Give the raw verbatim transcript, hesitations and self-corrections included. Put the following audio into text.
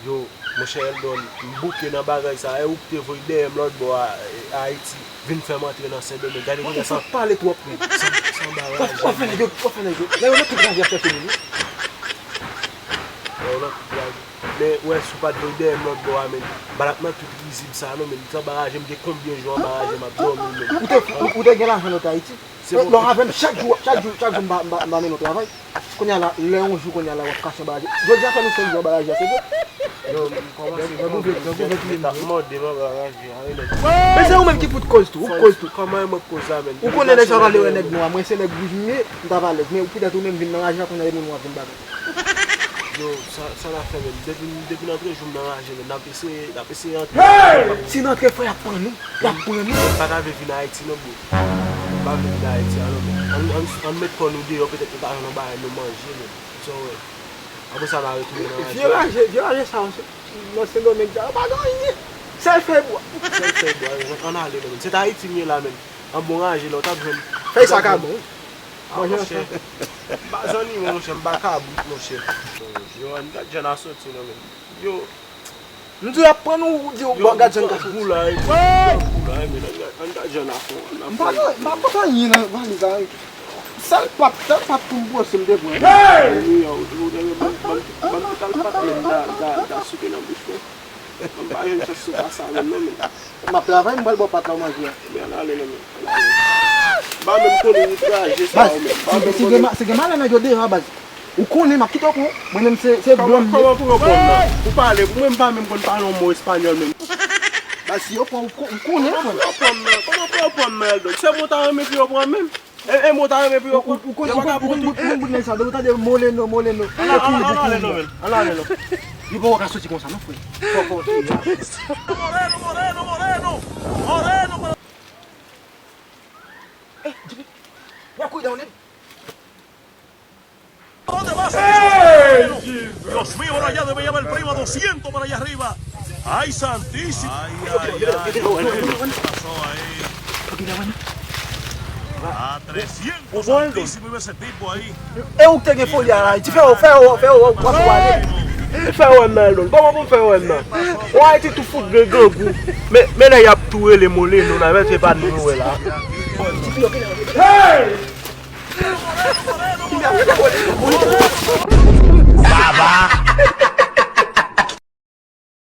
Yo, monchè Eldon, m bouke nan bagay sa. E ou ki te voye dèyè m lòt bò a, Ayiti, vin fè m antre nan Sendomeng. Gade kounye a sa. W ap pale twòp, men. Sa, sa anbaraje. W ap fè nèg yo, w ap fè nèg yo. Nèg yo nan tout raje ap chèche nou, wi. Yo, nan tout raje. Men, ou wè, si w pa t voye dèyè m lòt bò a, men, m pa t ap nan tout rizib sa, non, men, sa anbaraje m, gen konbyen jou anbaraje m ap dòmi, men. Ou te, ou, ou te gen lajan nan Ayiti? Se bon. Lè w avè m chak jou, chak jou, chak jou m pa, m pa, m pa mennen w travay. Kounye a la, lè yon jou kounye a la w ap kache anba raje. Jodi a fè nou senk jou anba raje a, se vre? Yo, m kòmanse mande, m ap mande m anba raje a, wi, men. Men se ou menm ki fout koz tou, ou koz tou. Kòman mwen koz la, men? Ou konnen lè sa pale wè nèg nwa, mwen se nèg wouj m ye, m t ap alèz. Men ou petèt ou menm vin nan raje a kounye a e moun w ap vin bagay. Yo, sa, sa n ap fè menm? Depi, depi n antre jou m nan raje, men n ap eseye, n ap eseye antre. Si n antre frè, y ap pran nou. Y ap pran nou. M pa ta vle vin Ayiti non, bro. M pa vle vin Ayiti a non, men. Ann, ann, ann met kò nou deyò, petèt nou ta jwenn yon bagay nou manje, men. Sa w wè. Apre sa, n a retounen nan raje. Vye raje, vye raje sa yo, nan Sendomeng sa, yo pa gen anyen. Sèl fèy bwa. Sèl fèy bwa, men. Ann ale non, men. Se t Ayiti m ye la, men. An bon raje la, ou t ap jwenn. Fèy sa ka bon, wi. Ah, monchè. M pa zanimo, monchè, m pa kabrit, monchè. Yo, ann gad jan n a soti non, men. Yo. M di w y ap pran nou, ou di w gad jan n ka soti. Yo, m pran gou la, wi. Pran gou la, wi, men ann gad, ann gad jan n a fè, ann ap fè. M pa gen, m pa pote anyen nan valiz la, wi. Sèl pat, sèl pat pou m bwose m te pran. Hey! Yo, yo, yo, ban m, ban m, ban m tout alpat, men m ta, ta, ta souke nan bouch mwen. Mwen pa jwenn chans sou pa sa menm non, men. M ap travay, m pral ba w pat la w manje a. Men ann ale non, men. Ann ale. M pa menm konnen wout raje sa yo, men. M pa menm konnen. Si gen malè nèg yo deyò a, baz. Ou konnen m ap kite w pran. Mwen menm se, se blan m ye. Kòman pou yo pran m nan? Ou pale, mwen m pa menm konn pale yon mo espanyòl menm. Baz, si yo pran ou, ou konnen, frè. Kòman pou yo pran m nan? Kòman pou yo pran m nan, Eldon? Se mwen ta renmen pou yo pran m menm. E, e mwen ta renmen pou yo pran. Ou, ou, ou konn, ou konn, ou konn bout nèg sa, depi w tande Moleno, Moleno. Ann, ann, ann ale non, men. Ann ale non. Li poko ka soti konsa non, frè. Fò, fò, fò. Moreno, Moreno, Moreno, Moreno. Eh, Jimmy, w ap kouri down, nèg. ¿Dónde vas? Hey, Jesus. Dios mío, ahora ya debe llevar el primo a doscientos para allá arriba. Ay, santísimo. Ay, ay, ay. ¿Qué pasó ahí? A trescientos, santísimo, iba ese tipo ahí. E ou k te gen foli a la, Ayiti, fè ou, fè ou, fè ou, w ap pale. Fè ou wè m nan Eldon, kòman pou m fè ou wè m nan? Ou Ayiti tou fout gen grangou. Men, men lè y ap tou rele Moleno la, men se pa nou yo wè la. Hey! Baba!